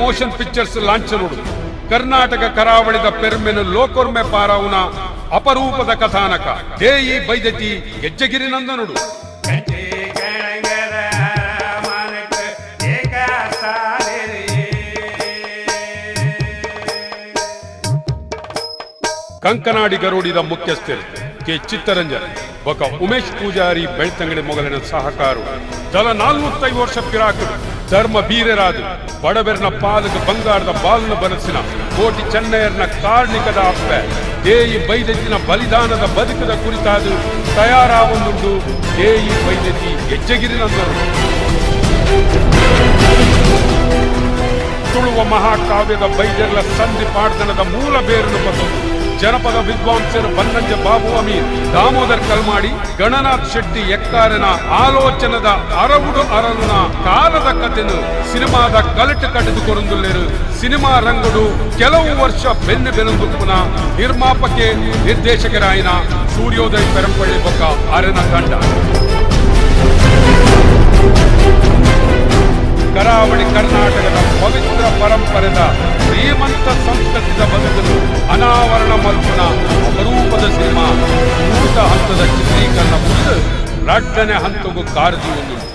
Motion pictures ಲಾಂಛನೊಡು Karnataka ಕರಾವಳಿದ ಪೆರ್ಮೆನು ಲೋಕೊರ್ಮೆ ಪಾರಾವುನ ಅಪರೂಪದ ಕಥಾನಕ ದೇಯಿ ಬೈದೆತಿ ಗೆಜ್ಜೆಗಿರಿ ನಂದನುಡು. ಕಂಕನಾಡಿ ಗರೋಡಿದ ಮುಖ್ಯಸ್ಥರು K Chittaranjan ಬೊಕ ಉಮೇಶ್ ಪೂಜಾರಿ ಬೆಳ್ತಂಗಡಿ ಮೊಗಲಿನ ಸಹಕಾರು ದಲ 405 ವರ್ಷ ಪಿರಾಕುಡು ಧರ್ಮ ಬೀರರಾದು ಬಡಬೆರ್ನ ಪಾಲಕ ಬಂಗಾರದ ಬಾಲ್ನ ಬನಸಿನ ಕೋಟಿ ಚೆನ್ನಯ್ಯರ್ನ ಕಾರ್ಣಿಕದ ಅಪ್ಪೆ ದೇಯಿ ಬೈದೆತ್ತಿನ ಬಲಿದಾನದ ಬದುಕದ ಕುರಿತಾದ ತಯಾರಾವೊಂದುಂಡು ದೇಯಿ ಬೈದೆತ್ತಿ ಗೆಜ್ಜೆಗಿರಿ ನಂದರು. ತುಳುವ ಮಹಾಕಾವ್ಯದ ಬೈದೆರ್ಲ ಸಂಧಿ ಪಾಡ್ದನದ ಮೂಲ ಬೇರನ್ನು ಪತ್ತೊಂದು ಜನಪದ ವಿದ್ವಾಂಸರು ಬನ್ನಂಜ ಬಾಬು ಅಮೀರ್, ದಾಮೋದರ್ ಕಲ್ಮಾಡಿ, ಗಣನಾಥ್ ಶೆಟ್ಟಿ ಎಕ್ಕಾರನ ಆಲೋಚನದ ಅರವುಡು ಅರಲುನ ಕಾಲದ ಕಥೆನು ಸಿನಿಮಾದ ಕಲಟು ಕಟ್ಟಿದು ಕೊರಂದುಲ್ಲೇರು. ಸಿನಿಮಾ ರಂಗುಡು ಕೆಲವು ವರ್ಷ ಬೆನ್ನು ಬೆನುಂದುಪ್ಪುನ ನಿರ್ಮಾಪಕೆ ನಿರ್ದೇಶಕರಾಯಿನ ಸೂರ್ಯೋದಯ ಪೆರಂಪಳ್ಳಿ ಬೊಕ್ಕ ಅರೆನ ತಂಡ. ಕರಾವಳಿ ಕರ್ನಾಟಕದ ಪವಿತ್ರ ಪರಂಪರೆದ ಶ್ರೀಮಂತ ಸಂಸ್ಕೃತಿದ ಬದುಕನ್ನು ಅನಾವರಣ ಮಲ್ಪುನ ಅಪರೂಪದ ಸಿನಿಮಾ ಮೂತ ಹಂತದ ಚಿತ್ರೀಕರಣ ಮುಗಿದು ರಡ್ಡನೆ ಹಂತಗೂ ಕಾರಜಿ ಒಂದುಂಡು.